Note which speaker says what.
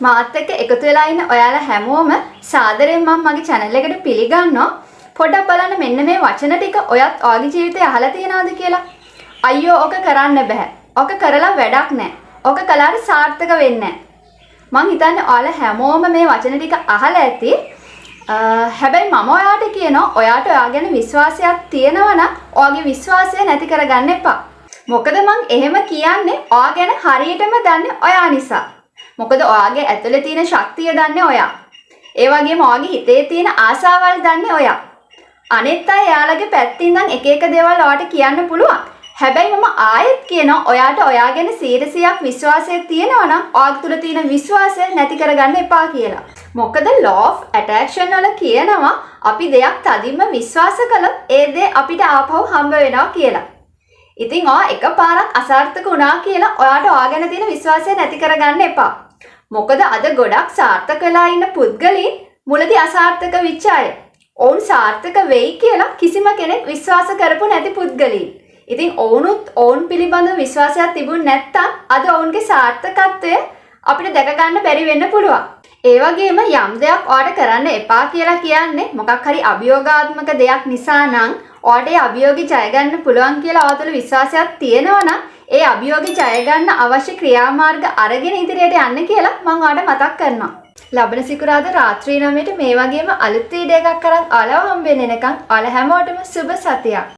Speaker 1: මාත් එක්ක එකතු වෙලා ඉන්න ඔයාලා හැමෝම සාදරයෙන් මම මගේ channel එකට පිළිගන්නවා. පොඩ්ඩක් බලන්න මෙන්න මේ වචන ටික ඔයත් ඔයාගේ ජීවිතේ අහලා තියෙනවද කියලා. අයියෝ, ඔක කරන්න බෑ. ඔක කරලා වැඩක් නෑ. ඔක කළාට සාර්ථක වෙන්නේ නෑ. මං හිතන්නේ ඔයාලා හැමෝම මේ වචන ටික අහලා ඇති. හැබැයි මම ඔයාට කියනවා, ඔයාට ඔයා ගැන විශ්වාසයක් තියෙනවා නම් ඔයාගේ විශ්වාසය නැති කරගන්න එපා. මොකද මං එහෙම කියන්නේ ඔයා ගැන හරියටම දන්නේ ඔයා නිසා. මොකද ඔයාගේ ඇතුලේ තියෙන ශක්තිය දන්නේ ඔයා. ඒ වගේම ඔයාගේ හිතේ තියෙන ආසාවල් දන්නේ ඔයා. අනිත් අය එයාලගේ පැත්තෙන් ඉඳන් එක එක දේවල් ඔයාට කියන්න පුළුවන්. හැබැයි මම ආයෙත් කියනවා, ඔයාට ඔයා ගැන 100ක් විශ්වාසය තියෙනවා නම් ඔයාගේ තුල තියෙන විශ්වාසය නැති කරගන්න එපා කියලා. මොකද law of attraction වල කියනවා අපි දෙයක් තදින්ම විශ්වාස කළොත් ඒ දේ අපිට ආපහු හම්බ වෙනවා කියලා. ඉතින් ඔයා එකපාරක් අසාර්ථක වුණා කියලා ඔයාට ඔයා ගැන තියෙන විශ්වාසය නැති කරගන්න එපා. මොකද අද ගොඩක් සාර්ථක වෙලා ඉන්න පුද්ගලයින් මුලදී අසාර්ථක වෙච්ච අය. ඔවුන් සාර්ථක වෙයි කියලා කිසිම කෙනෙක් විශ්වාස කරපු නැති පුද්ගලයින්. ඉතින් ඔවුනුත් ඔවුන් පිළිබඳව විශ්වාසයක් තිබුණ නැත්තම් අද ඔවුන්ගේ සාර්ථකත්වය අපිට දැක ගන්න බැරි වෙන්න පුළුවන්. ඒ වගේම යම් දෙයක් ඔයාට කරන්න එපා කියලා කියන්නේ මොකක් හරි අභියෝගාත්මක දෙයක් නිසා නම්, ඔයාට ඒ අභියෝගෙ ජය ගන්න පුළුවන් කියලා ඔයා තුළ විශ්වාසයක් තියෙනවා නම්, ඒ අභියෝගෙ ජය ගන්න අවශ්‍ය ක්‍රියාමාර්ග අරගෙන ඉදිරියට යන්න කියලා මං ඔයාට මතක් කරනවා. ලබන සිකුරාදා රාත්‍රී 9ට මේ වගේම අලුත් වීඩියෝ එකක් අරන් ඔයාලව හම්බෙන්න එනකන් ඔයාලා හැමෝටම සුබ සතියක්.